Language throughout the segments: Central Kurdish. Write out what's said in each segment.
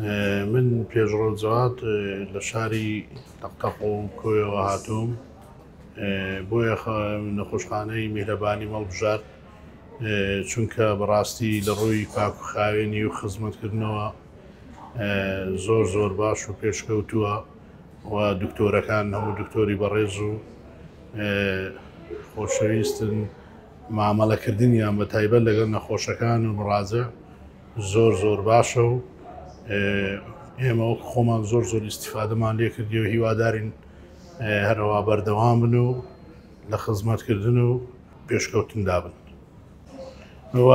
من پێشڕەو جەواد لە شاری تەقتەق و کۆیەوە هاتووم بۆیە نەخۆشخانەی میهرەبانیم هەڵبژارد چونکە بەڕاستی لە ڕووی پاک و خاوێنی و خزمەتکردنەوە زۆر زۆر باش و پێشکەوتووە و دکتۆرەکان هەموو دکتۆری بەڕێز و خۆشەویستن مامەڵەکردنیان بە تایبەت لەگەڵ نەخۆشەکان و مڕاجع زۆر زۆر باشە و ئێمە وەک خۆمان زۆر زۆر ئیسیفادەمان لێ کردی و هیوادارین هەرەوا بەردەوام بن و لە خزمەتکردن و پێشکەوتندا بن و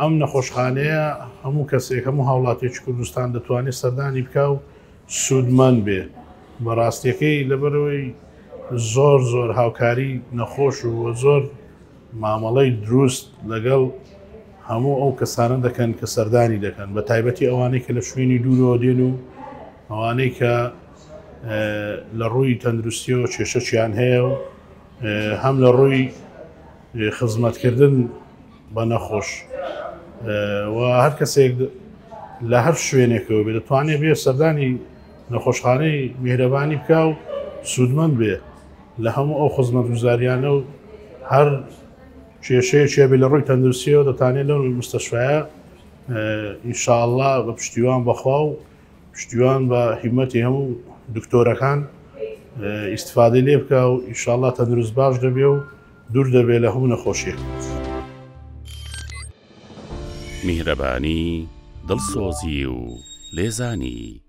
ئەم نەخۆشخانەیە هەموو کەسێک هەموو هاوڵاتێکی کوردستان دەتوانێت سەردانی بکە و سوودمەند بێ بەڕاستیەکەی لەبەرەوەی زۆر زۆر هاوکاری نەخۆش و زۆر مامەڵەی دروست لەگەڵ هەموو ئەو کەسانە دەکەن کە سەردانی دەکەن بە تایبەتی ئەوانەی کە لە شوێنی دوورەوە دێن و ئەوانەی کە لە ڕووی تەندروستیەوە کێشەکیان هەیە و هەم لە ڕووی خزمەتکردن بە نەخۆش و هەر کەسێک لە هەر شوێنێکەوە بێ دەتوانێت بێ سەردانی نەخۆشخانەی میهرەبانی بکە و سوودمەند بێ لە هەموو ئەو خزمەتگوزاریانە و هەر کێشەیەکی هەبێ لە ڕووی تەندروستیەوە دەتانێت لەو مستەشفایە ئینشاءاللە بە پشتیوان بەخوا و پشتیوان بە هیمەتی هەموو دکتۆرەکان ئیسفادەی لێ بکە و ئینشاءاللە تەندروست باش دەبێ و دوور دەبێ لە هەموو نەخۆشیەک. میهرەبانی، دڵسۆزی و لێزانی.